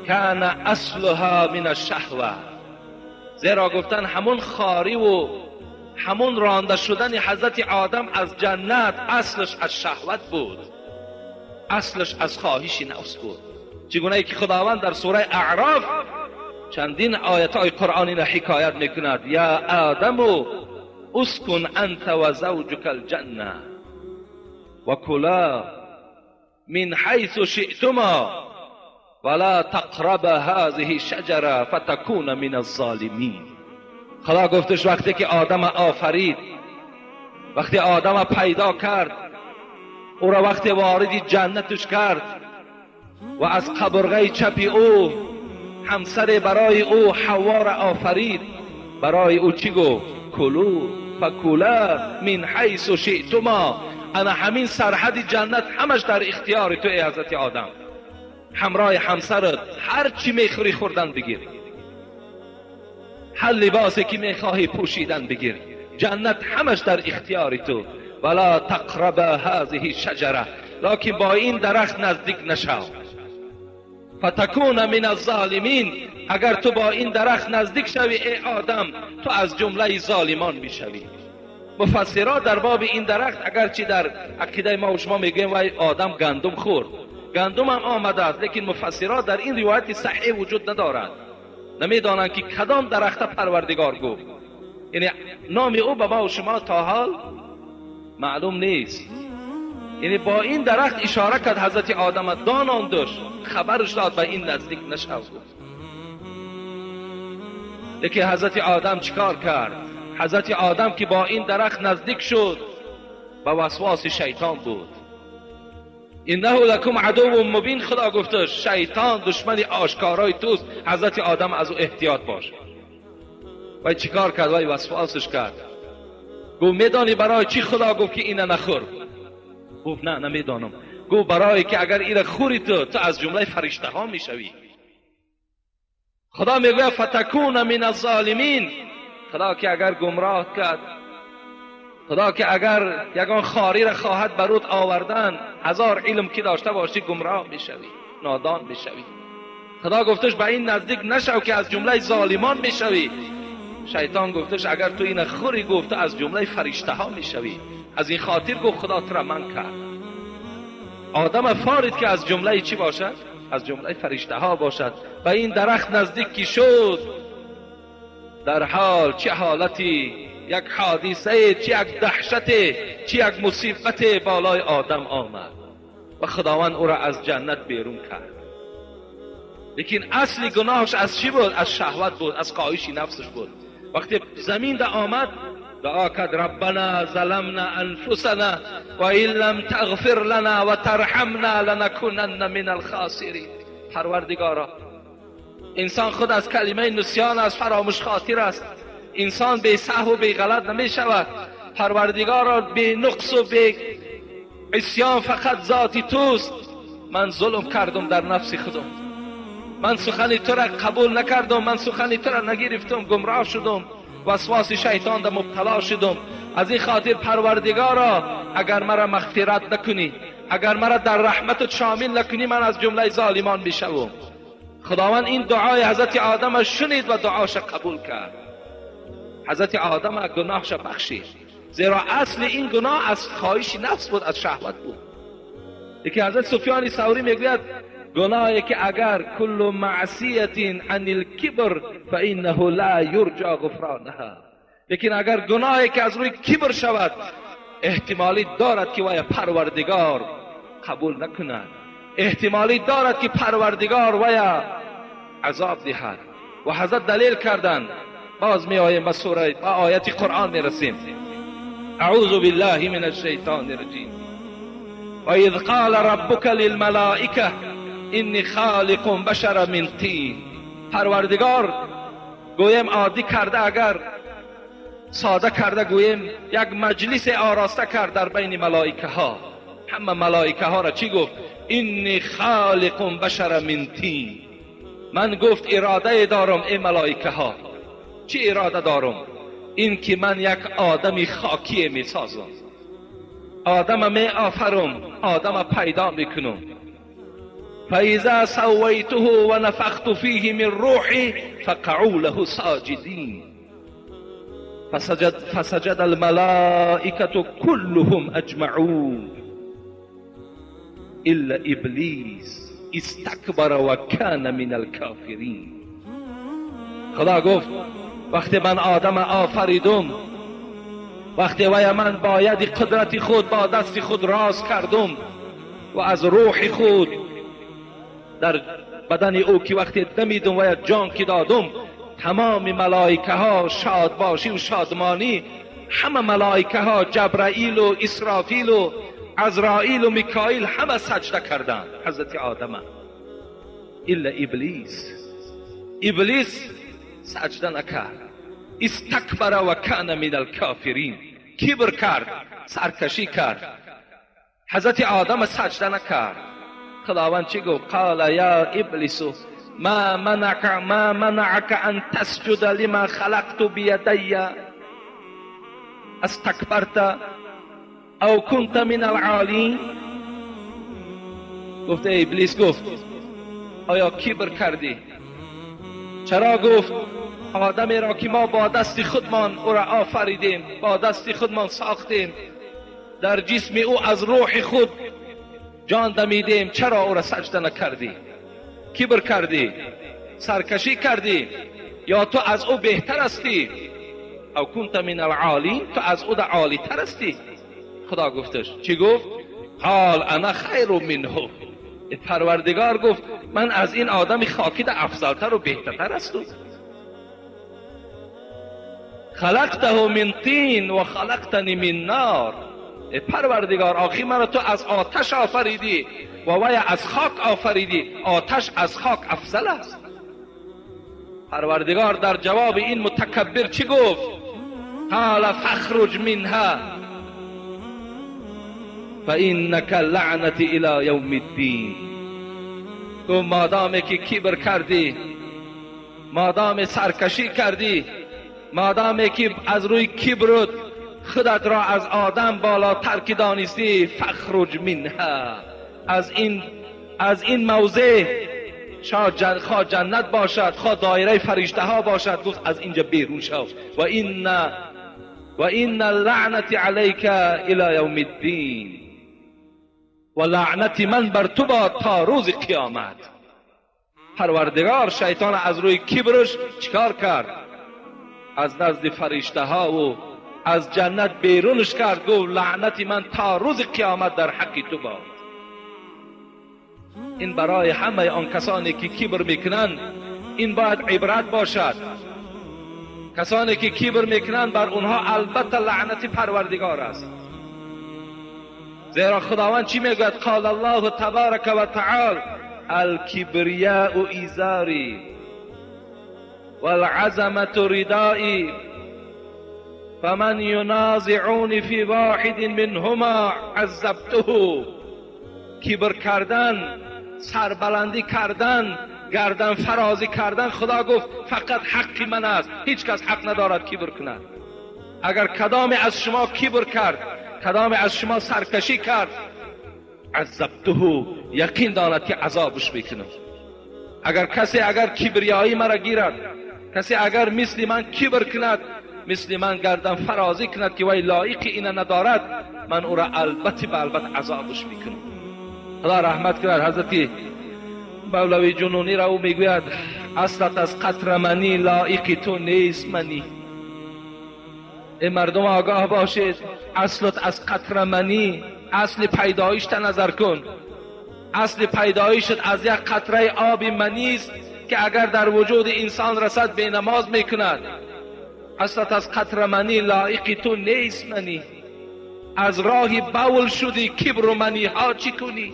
کان اصلها من الشهوه. زیرا گفتن همون خاری و همون رانده شدن حضرت آدم از جنت اصلش از شهوت بود، اصلش از خواهش نفس بود. چگونه ای که خداوند در سوره اعراف چندین آیت های قرآنی را حکایت میکند: یا آدم اسکن انت و زوجک الجنه و کلا من حیث شئتما ولا تقرب هذه الشجره فتكون من الظالمین. خدا گفتش وقتی که آدم آفرید، وقتی آدم پیدا کرد، او را وقتی وارد جنتش کرد و از قبرغه چپی او همسر برای او حوا را آفرید، برای او چی گفت؟ کلو فکولا من حیث شئتما. انا همین سرحد جنت همش در اختیار تو ای حضرت آدم، همراه همسرت هر چی میخوری خوردن بگیر، هر لباسی که میخواهی پوشیدن بگیر، جنت همش در اختیار تو. ولا تقرب هذه الشجره، لکن با این درخت نزدیک نشو. فتکون من الظالمین، اگر تو با این درخت نزدیک شوی ای آدم، تو از جمله ظالمان میشوی. مفسرها در باب این درخت، اگرچه در عقیده ما و شما میگویم وای آدم گندم خورد، گندم هم آمده است، لیکن مفسرها در این روایت صحیح وجود ندارد، نمیدانند که کدام درخت پروردگار گفت، یعنی نام او به ما و شما تا حال معلوم نیست. یعنی با این درخت اشاره کرد حضرت آدم، داناندش، خبرش داد به این نزدیک نشو. لیکن حضرت آدم چیکار کرد؟ حضرت آدم که با این درخت نزدیک شد، به وسواس شیطان بود. انه لکم عدو مبین، خدا گفته شیطان دشمن آشکارای توست، حضرت آدم از او احتیاط باش. وای چیکار کرد؟ وای وسواسش کرد. گفت میدانی برای چی خدا گفت که اینو نخور؟ گفت نه نمیدانم. گفت برای که اگر اینو خوری تو از جمله فرشته ها میشوی. خدا میگوید فتکون من الظالمین. خدا که اگر گمراه کرد، خدا که اگر یگان خاری را خواهد برود آوردن، هزار علم که داشته باشی گمراه میشوی، نادان میشوی. خدا گفتش به این نزدیک نشو که از جمله ظالمان میشوی. شیطان گفتش اگر تو این خوری، گفت از جمله فرشته ها میشوی. از این خاطر گفت خدا تو را من کرد. آدم فارید که از جمله چی باشد؟ از جمله فرشته ها باشد. به این درخت نزدیک کی شد، در حال چه حالتی، یک حادثه، چه یک دهشت، چه یک مصیبت بالای آدم آمد و خداوند او را از جنت بیرون کرد. لیکن اصل گناهش از چی بود؟ از شهوت بود، از خواهش نفسش بود. وقتی زمین ده آمد دعا کرد ربنا ظلمنا انفسنا و ان لم تغفر لنا و ترحمنا لنکونن من الخاسرین. پروردگارا، انسان خود از کلمه نسیان است، فراموش خاطر است، انسان بی سهو و بی غلط نمی شود. پروردگارا بی نقص و بی عصیان فقط ذاتی توست. من ظلم کردم در نفس خودم، من سخن تو را قبول نکردم، من سخن تو را نگرفتم، گمراه شدم، وسواس شیطان در مبتلا شدم. از این خاطر پروردگارا اگر مرا مغفرت نکنی، اگر مرا در رحمتت شامل نکنی، من از جمله ظالمان میشوم. خداوند این دعای حضرت آدم شنید و دعاش قبول کرد. حضرت آدم گناهش بخشید، زیرا اصل این گناه از خواهش نفس بود، از شهوت بود. یکی حضرت سفیان ثوری میگوید گناهی که اگر کل معصیت عن الکبر فانه لا یرجى غفرانها، لیکن اگر گناهی که از روی کبر شود احتمالی دارد که وای پروردگار قبول نکند، احتمالی دارد که پروردگار وای عذاب دهد. و حضرت دلیل کردند. باز می آییم به سوره، به آیت قرآن می رسیم. اعوذ بالله من الشیطان الرجیم. و اذ قال ربک للملائکه انی خالق بشر من طین. پروردگار گویم عادی کرده، اگر ساده کرده گویم یک مجلس آراسته کرد در بین ملائکه ها. همه ملائکه ها را چی گفت؟ انی خالق بشر من طین. من گفت اراده دارم ای ملائکه ها. چی اراده دارم؟ این که من یک آدم خاکی می سازم، آدم می آفرم، آدم پیدا میکنم. فاذا سویته و نفخت فیه من روحی فقعوا له ساجدین. فسجد الملائکة كلهم اجمعون الا ابلیس استکبر و کان من الکافرین. خدا گفت وقتی من آدم آفریدم، وقتی وی من باید قدرت خود با دست خود راز کردم و از روح خود در بدن او که وقتی دمیدم و جان که دادم، تمام ملائکه ها شاد باشی و شادمانی، همه ملائکه ها جبرائیل و اسرافیل و عزرائیل و میکائیل همه سجده کردند حضرت آدم، الا ابلیس. ابلیس سجده نکرد. استکبر و کان من الکافرین. کبر کرد، سرکشی کرد، حضرت آدم سجده نکرد. خداوند چی گفت؟ قال یا ابلیس ما منعك ان تسجد لما خلقت بیدی استکبرت او كنت من العالین. گفت ای ابلیس، گفت آیا کبر کردی؟ چرا؟ گفت آدمی را که ما با دست خودمان او را آفریدیم، با دست خودمان ساختیم، در جسم او از روح خود جان دمیدیم، چرا او را سجده نکردی؟ کبر کردی، سرکشی کردی، یا تو از او بهتر هستی؟ او کنت من العالی، تو از او عالی تر هستی. خدا گفتش چی گفت؟ قال انا خیر منه. پروردگار گفت من از این آدم خاکی ده افضلتر و بهترتر هستم. خلقته من طین و خلقتنی من نار. پروردگار آخی مرا تو از آتش آفریدی و وی از خاک آفریدی، آتش از خاک افضل است. پروردگار در جواب این متکبر چی گفت؟ قال فاخرج منها فانک لعنتی الی یوم الدین. گفت مادامی که کبر کردی، مادام سرکشی کردی، مادامی که از روی کبرت خودت را از آدم بالاتر که دانستی، فخرج منها، از این موضع، خواه جنت باشد خواه دایره فرشته ها باشد، گفت از اینجا بیرون شو. و این لعنت علیک الی یوم الدین، و لعنت من بر تو باد تا روز قیامت. پروردگار شیطان از روی کبرش چیکار کرد؟ از نزد فرشته ها و از جنت بیرونش کرد، گفت لعنت من تا روز قیامت در حق تو باد. این برای همه آن کسانی که کبر میکنند این باید عبرت باشد. کسانی که کبر میکنند بر اونها البته لعنت پروردگار است. زیرا خداوند چی میگوید؟ قال الله تبارک و تعالی الکبریاء ایزاری والعظمة ردائی فمن ینازعنی فی واحد منهما عذبته. کبر کردن، سربلندی کردن، گردن فرازی کردن، خدا گفت فقط حق من است، هیچ کس حق ندارد کبر کند. اگر کدام از شما کبر کرد، کدام از شما سرکشی کرد، عذبته، یقین داند که عذابش میکنم. اگر کسی اگر کبریایی مرا گیرد، کسی اگر مثل من کبر کند، مثل من گردن فرازی کند که وی لایق اینه ندارد، من او را البته به البته عذابش میکنم. خدا رحمت کند حضرت مولوی جنونی را، او میگوید اصلت از قطر منی لایق تو نیست منی. ای مردم آگاه باشید، اصلت از قطر منی، اصل پیدایش تا نظر کن. اصل پیدایشت از یک قطره آب منی است که اگر در وجود انسان رسد به نماز میکند. اصلت از قطر منی لایق تو نیست منی. از راه بول شدی کبر و منی ها چی کنی؟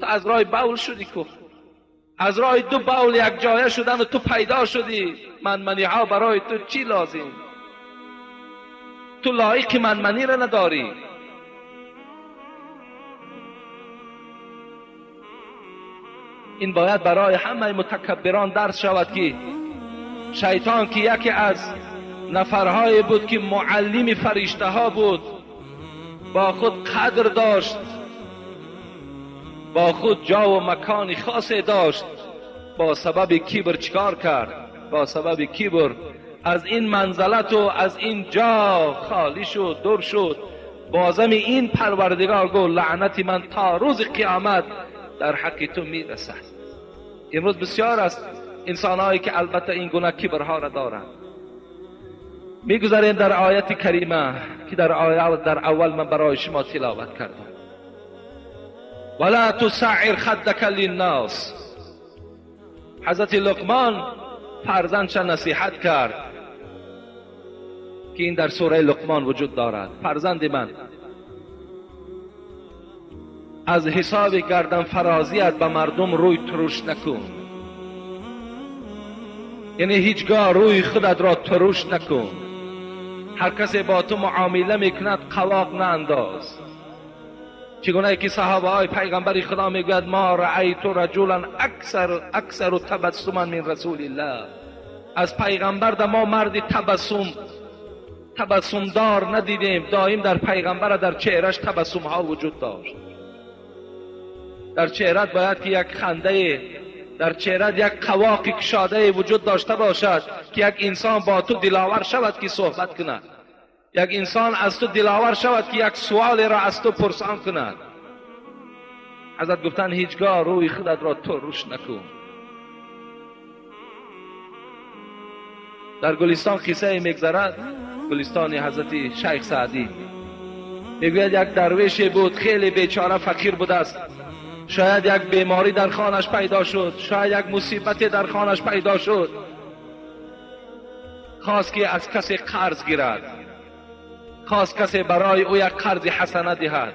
تو از راه بول شدی کو. از راه دو بول یک جایه شدن و تو پیدا شدی. منمنی ها برای تو چی لازم؟ تو لایق منمنی را نداری. این باید برای همه متکبران درس شود که شیطان که یکی از نفرهای بود که معلم فرشته ها بود، با خود قدر داشت، با خود جا و مکان خاصی داشت، با سبب کبر چیکار کرد؟ با سبب کبر از این منزلت و از این جا خالی شد، دور شد. بازم این پروردگار گفت لعنت من تا روز قیامت در حق تو میرسد. امروز بسیار است انسانهایی که البته این گونه کبرها را دارند. میگذاریم در آیت کریمه که در آیه در اول من برای شما تلاوت کردم، ولا تسعر خدک للناس. حضرت لقمان فرزندش نصیحت کرد که این در سوره لقمان وجود دارد. فرزند من، از حساب گردن فرازیت به مردم روی ترش نکن، یعنی هیچگاه روی خودت را ترش نکن. هر کسی با تو معامله میکند قواق نانداز. چگونه که صحابه های پیغمبر خدا میگوید ما رأیت رجلا اکثر تبسما من رسول الله. از پیغمبر در ما مرد تبسمدار ندیدیم. دائم در پیغمبر در چهرش تبسم ها وجود داشت. در چهرت باید که یک خنده، در چهرت یک قواق کشاده وجود داشته باشد که یک انسان با تو دلاور شود که صحبت کند، یک انسان از تو دلاور شود که یک سوال را از تو پرسان کند. حضرت گفتن هیچگاه روی خودت را ترش نکن. در گلستان قصه میگذرد، گلستان حضرت شیخ سعدی. میگوید یک درویشی بود، خیلی بیچاره فقیر بوده است. شاید یک بیماری در خانش پیدا شد، شاید یک مصیبت در خانش پیدا شد. خواست که از کسی قرض گیرد، خواست کسی برای او یک قرض حسنه دهد،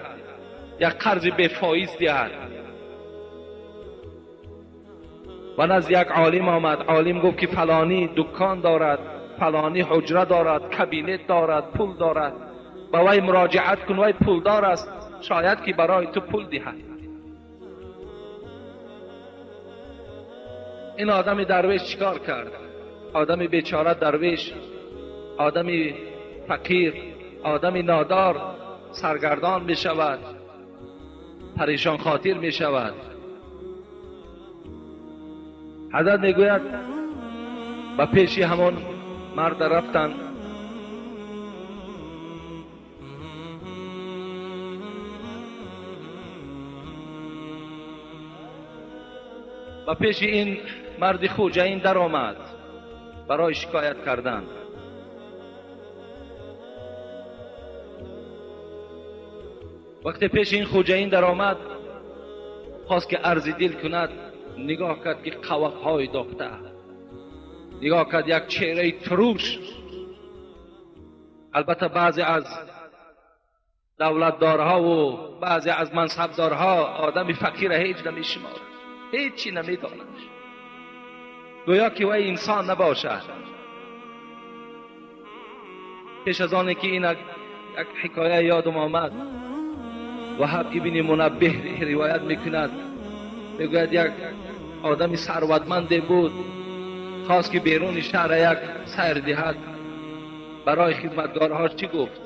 یک قرض بفایز دهد. و نزد یک عالم آمد. عالم گفت که فلانی دکان دارد، فلانی حجره دارد، کابینت دارد، پول دارد، با وی مراجعت کن، وی پولدار است، شاید که برای تو پول دهد. این آدم درویش چیکار کرد؟ آدم بیچاره درویش، آدم فقیر، آدم نادار، سرگردان می شود، پریشان خاطر می شود. حضرت می گوید به پیشی همان مرد رفتند. و پیش این مرد خوجین در آمد برای شکایت کردن. وقتی پیش این خوجین در آمد، خواست که عرض دل کند. نگاه کرد که قواقهای داخته، نگاه کرد یک چهره تروش. البته بعضی از دولتدارها و بعضی از منصبدارها آدم فقیر هیچ نمیشمارد، هیچی نمیداند، گویا که وی انسان نباشد. پیش از آن که این یک حکایه یادم آمد، وهب ابن منبه روایت میکند، میگوید یک آدم ثروتمند بود، خواست که بیرون شهر یک سیر دهد. برای خدمتگارهاش چی گفت؟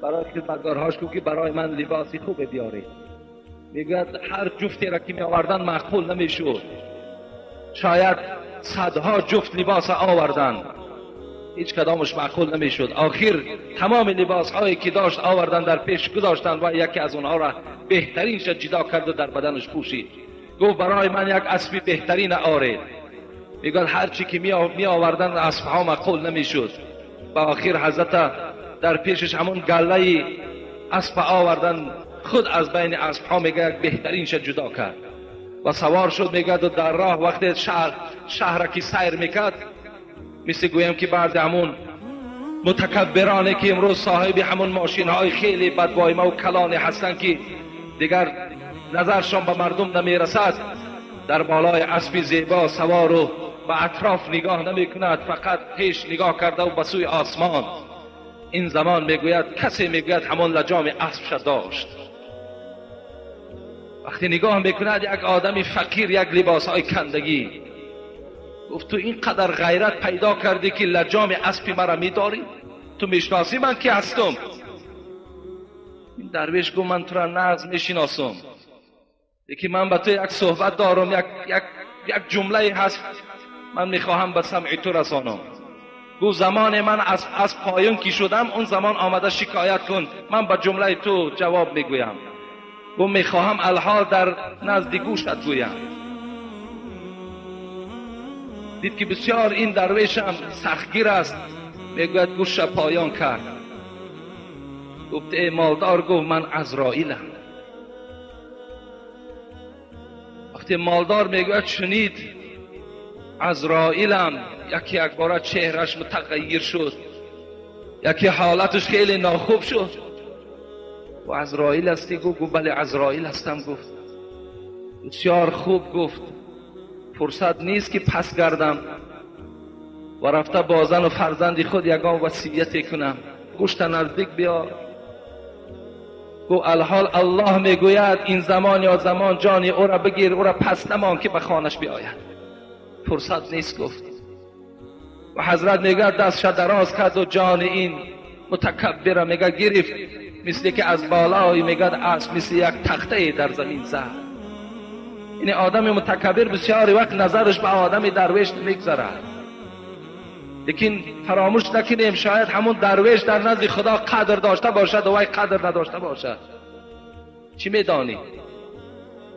برای خدمتگارهاش گفت که برای من لباسی خوب بیارید. میگوید هر جفتی را که می آوردن معقول نمیشد، شاید صدها جفت لباس آوردن، هیچ کدامش معقول نمیشد. آخر تمام لباس هایی که داشت آوردن در پیش گذاشتن و یکی از اونها را بهترینش جدا کرد و در بدنش پوشید. گفت برای من یک اسب بهترین آرید. میگوید هر چی که می آوردن اسب ها معقول نمیشد. و آخر حضرت در پیشش همون گله اسب آوردن، خود از بین اسب ها میگه بهترینش جدا کرد و سوار شد. میگه در راه وقتی شهر که سیر میکرد، مثل گویم که بعد همون متکبرانه که امروز صاحب همون ماشین های خیلی بدوایمه و کلانی هستن که دیگر نظرشان به مردم نمیرسد، در بالای اسب زیبا سوار و به اطراف نگاه نمی کند، فقط پیش نگاه کرده و به سوی آسمان. این زمان میگوید کسی میگوید همان لجام اسبش داشت. وقتی نگاه میکند یک آدمی فقیر، یک لباس های کندگی. گفت تو اینقدر غیرت پیدا کردی که لجام اسب مرا میداری؟ تو میشناسی من کی هستم؟ این درویش گفت من تو را نغز میشناسم، یکی من با تو یک صحبت دارم، یک یک یک جمله هست من میخواهم به سمع تو رسانم. گفت زمان من از پایان کی شدم اون زمان آمده شکایت کن، من به جمله تو جواب میگویم. گفت میخواهم الحال در نزد گوشت گویم. دید که بسیار این درویش هم سختگیر است، میگوید گوش پایان کرد. گفت ای مالدار، گفت من عزرائیلم. وقتی مالدار میگوید شنید عزرائیلم، یکی یک باره چهرش متغیر شد، یکی حالتش خیلی ناخوب شد. و عزرائیل هستی؟ گفت بله عزرائیل هستم. گفت بسیار خوب. گفت فرصت نیست که پس گردم و رفته با زن و فرزند خود یگان وصیت کنم، گوشت نزدیک بیا. گفت الحال الله میگوید این زمان یا زمان جانی او را بگیر، او را پس نمان که به خانش بیاید، فرصت نیست. گفت و حضرت میگه دستش دراز کرد و جان این متکبر میگه گرفت، مثل که از بالای میگه اسب مثل یک تخته در زمین زد. این آدم متکبر بسیاری وقت نظرش به آدم درویش میگذرد، لیکن فراموش نکنیم شاید همون درویش در نزد خدا قدر داشته باشد و وی قدر نداشته باشد. چی میدانی؟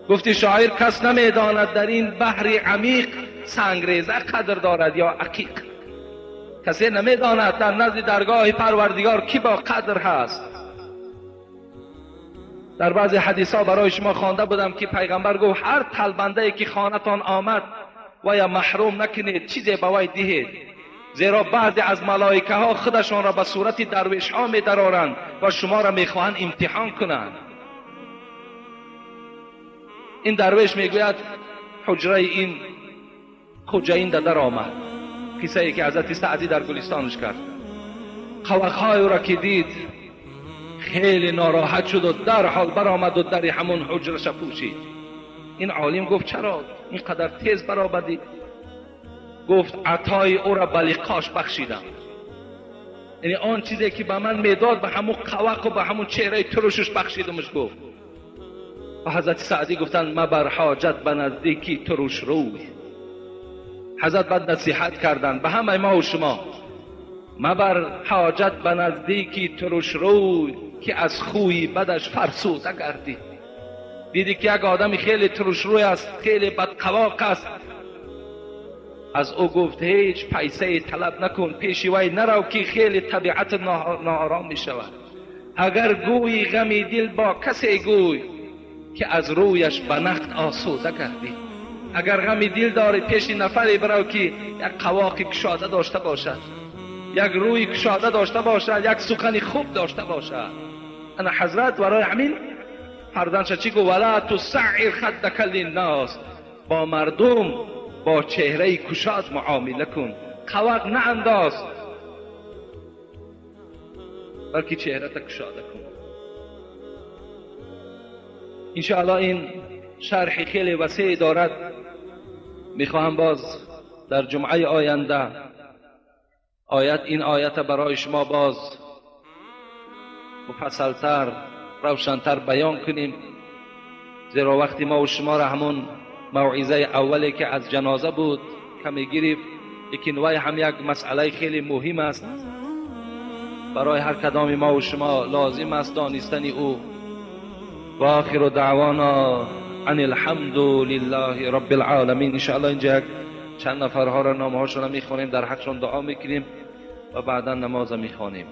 گفتی شاعر کس نمیداند در این بحر عمیق سنگریزه قدر دارد یا عقیق. کسی نمیداند در نزد درگاه پروردگار کی با قدر هست. در بعضی حدیث ها برای شما خوانده بودم که پیغمبر گفت هر طلبنده که خانتان آمد و یا محروم نکنید، چیزی به وی دهید، زیرا بعضی از ملائکه ها خودشان را به صورت درویش ها می درارند و شما را میخواهند امتحان کنند. این درویش میگوید حجره این خجین در آمد، قصه ای که حضرت سعدی در گلستانش کرد. قوقهای او را که دید خیلی ناراحت شد و در حال برآمد و در همون حجرش پوشید. این عالم گفت چرا اینقدر تیز برآمدی؟ گفت عطای او را به لقاش بخشیدم، یعنی آن چیزی که به من میداد به همون قوق و به همون چهره ترشش بخشیدمش. گفت و حضرت سعدی گفتند مبر حاجت به نزدیکی ترش روی. حضرت بعد نصیحت کردند به همه ما و شما، مبر حاجت به نزدیکی ترش روی که از خوی بدش فرسوده گردی. دیدی که یک آدمی خیلی ترش روی است، خیلی بدقواق است، از او گفت هیچ پیسه طلب نکن، پیش وی نرو که خیلی طبیعت ناآرام می شود. اگر گویی غمی دل با کسی گوی که از رویش به نقد آسوده گردی. اگر غمی دل داری پیش نفری برو که یک قواق کشاده داشته باشد، یک روی کشاده داشته باشد، یک سخن خوب داشته باشد. انا حضرت برای همین فرزندش چی گفت؟ ولا تسعر خدک للناس، با مردم با چهره کشاد معامله کن، قواق نه انداز بلکه چهره تا کشاده کن. انشاءالله این شرح خیلی وسیع دارد، میخواهم باز در جمعه آینده آیت این آیت برای شما باز مفصلتر روشنتر بیان کنیم، زیرا وقتی ما و شما را همون موعظه اولی که از جنازه بود کمی گرفت، لیکن وی هم یک مسئله خیلی مهم است برای هر کدام ما و شما لازم است دانستن او. و آخر دعوانا ان الحمد لله رب العالمین. انشاءالله اینجا یک چند نفرها را نامهاشون را میخوانیم، در حقشون دعا میکنیم و بعدا نماز میخوانیم.